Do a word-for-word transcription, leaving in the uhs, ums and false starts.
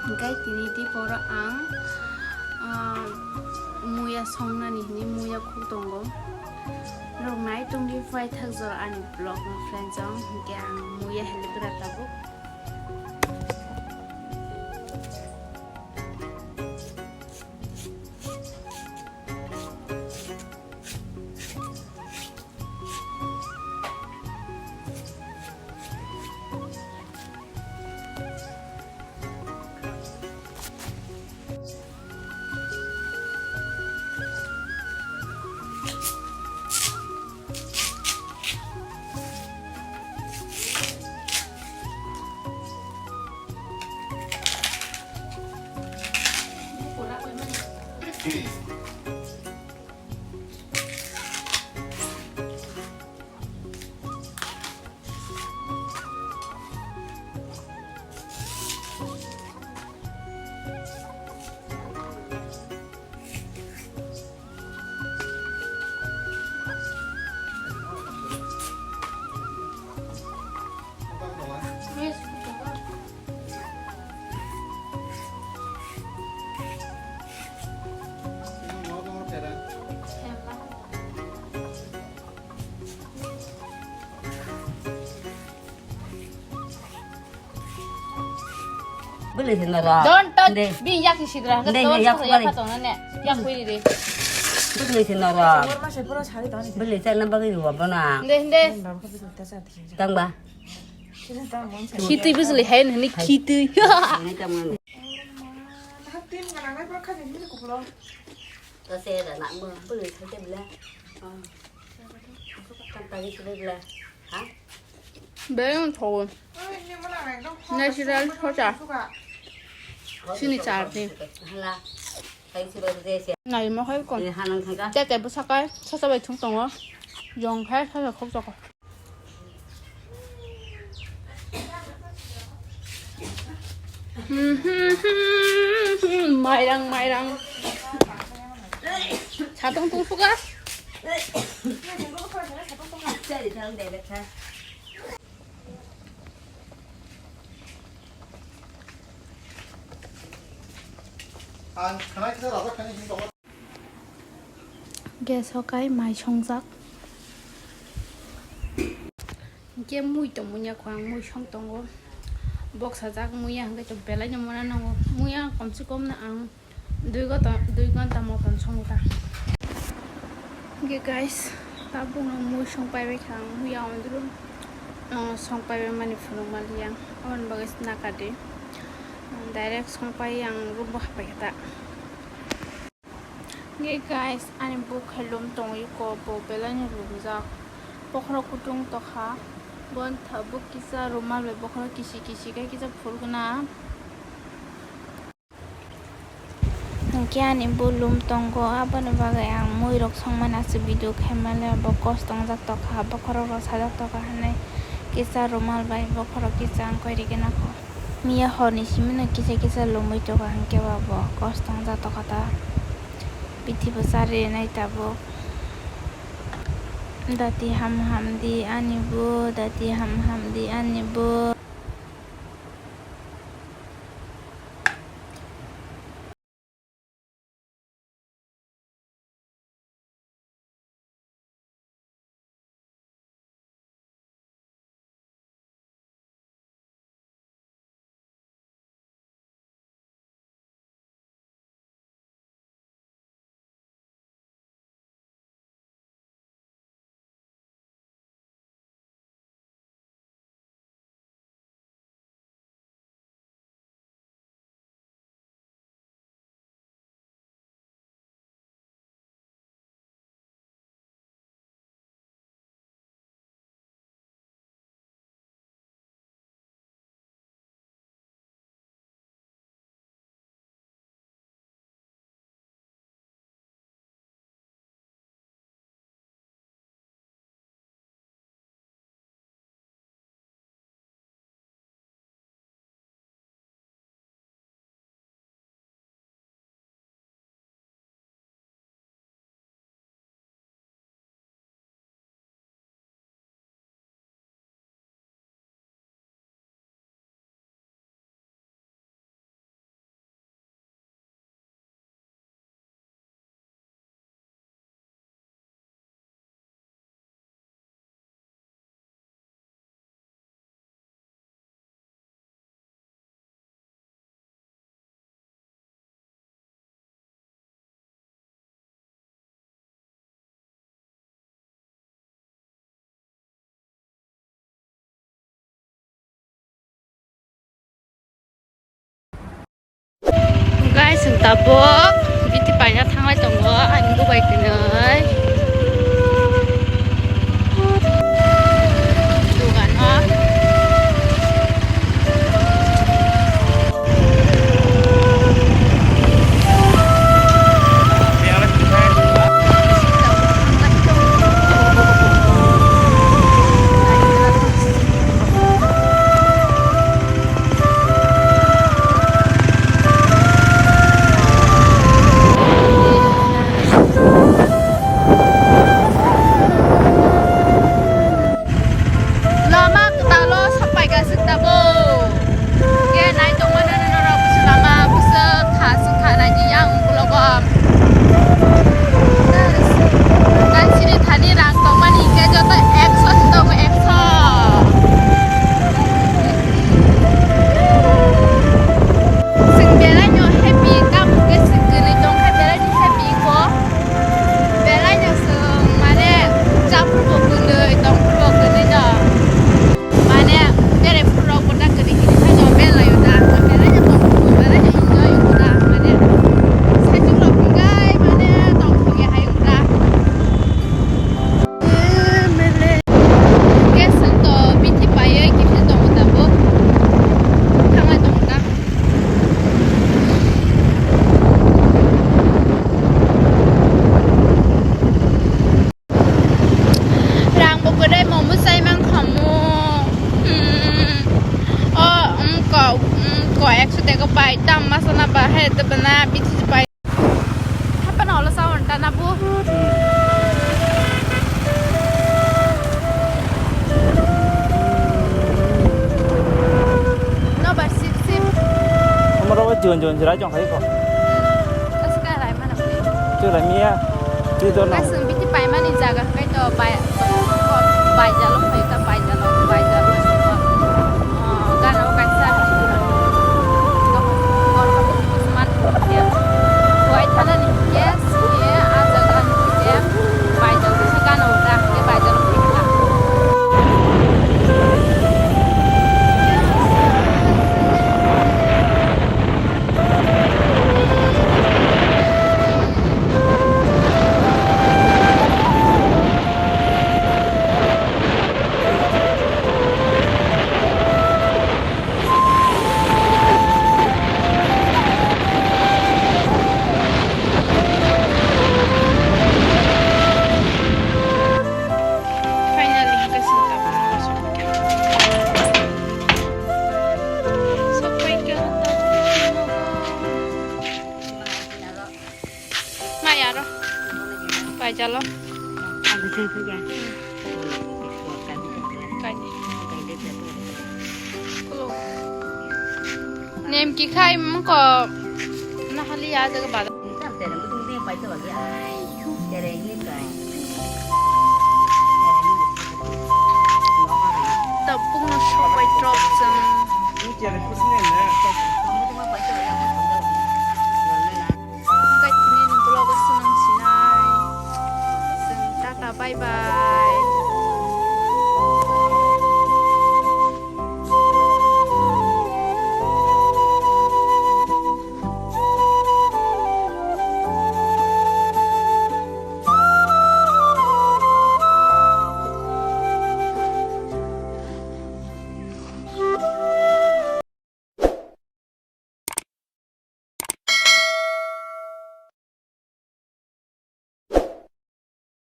Hingke tini diporo ang, ah, muya songnani hini muya khuk tongo. Norok nai tongdi paithak jora ani vlog no friends rok, hingke ang muya helikra tabuk. Bwlwi se norok. Don't touch. Dei. Bini yak si sidra. Dei, dei, yak yak khubai. Kha tong ne. Yak khui de. Bwlwi se norok. Bwlwi se na bagwi rw bono. Dei, dei. Tang ba. Khitwi bwsli hai nini khitwi. Ini tang man. Ta se da na mo bwlwi se te bla. Tang ta se bla. Ha? Beng thawi. Natural socha. Sini charni. Nai mo khai kon. Tete bwsakai socha bai thung tongo. Jong khai socha khok chokho. Mairang, mairang. Satung tungsuka. Ang khana kisa rajak khani hin tongma. Gas o kai mai songjak. Hingke mui tongmani yakho ang mui song tongo. Boksa jak mui ya hingke to belai no mona nango. Mui ya komse kom no ang dui gonta, dui gonta motom songo ta. Hingke guys, tabuk no mui song paibai kha ang mui ya ondro, ah, song paibai mani phunuk mali yang. Aboni bagwi nakar di. Direct song pai ang room bo hapai kha ta. Hingke guys, ani buk hai lum tongo iko bo belai no lumjak. Bokhorok kutung tokha. Bon tha buk kisa rumal bai bokhorok kisi kisi khe kisa phulgna. Hingke ani bo lum tongo, aboni bagwi ang mui rok songmani aswk video khaimani bo kos tongjak tokha, bokhorok rok sajak tokha hinwi kisa rumal bai bokhorok kisa ang koi rigena kho. Miya horni simi no kisa kisa lumui tongo, hingke ba bo kos tongjak tokha ta. Bithi bo chari rinai tabuk. Dati ham ham di ani bo, dati ham ham di ani bo. Chwng tabuk bithi paina thanglai tongo, ani bubai kwnwi. Dogano. Lama kwtalo sapai gasik tabo. Ke nai tongmani norok lama bwswk kha swk kha nai di yang ukulok o. Taisini thani rang tongmani hingke joto ekso se tongo, ekso. Chwng belai no happy, tamo hingke chwng kwnwi tongkha belai no happy ko. Belai no chwng mane chaphuru bo kwnwi, tongphuru bo kwnwi no. Mane bere phuru rok bo ta kwnwi kwnwi phai no belai o ta, belai no tongphuru, belai no enjoy o ta, mane saichung rok hingke mane tongthok ya hai o ta. Hingke chwng to bithi paiwi kisa tongo tabuk. Thanglai tongo ta. Rang bo kwrwi momo chai mankha mo. Hmm. O, um, ko, um, ko ekso teko pai. Tam masana ba hai tebena bithi pai. Hapano olo sa onta na bu. No bar sip sip. Amaro jon jon jira jong hai ko. Kaska rai mana. Twi lai miya. Twi dorna. Kasung biti paimani jaga kai to bai, baijalo phai ta baijalo, baijalo. Oh, gana o kaisa. Gor ko man ya. Wai thana ni yes, ye a jaga ni ye. Baijalo sa gana o ta, ye baijalo phai ta. Finally, hingke sung tabuk. Sopai kha. Mai aro. Paijalo. Kaini. Kulo. Nemki khai mungko nahali ya jaga bada. Tabukno sobai drop jang.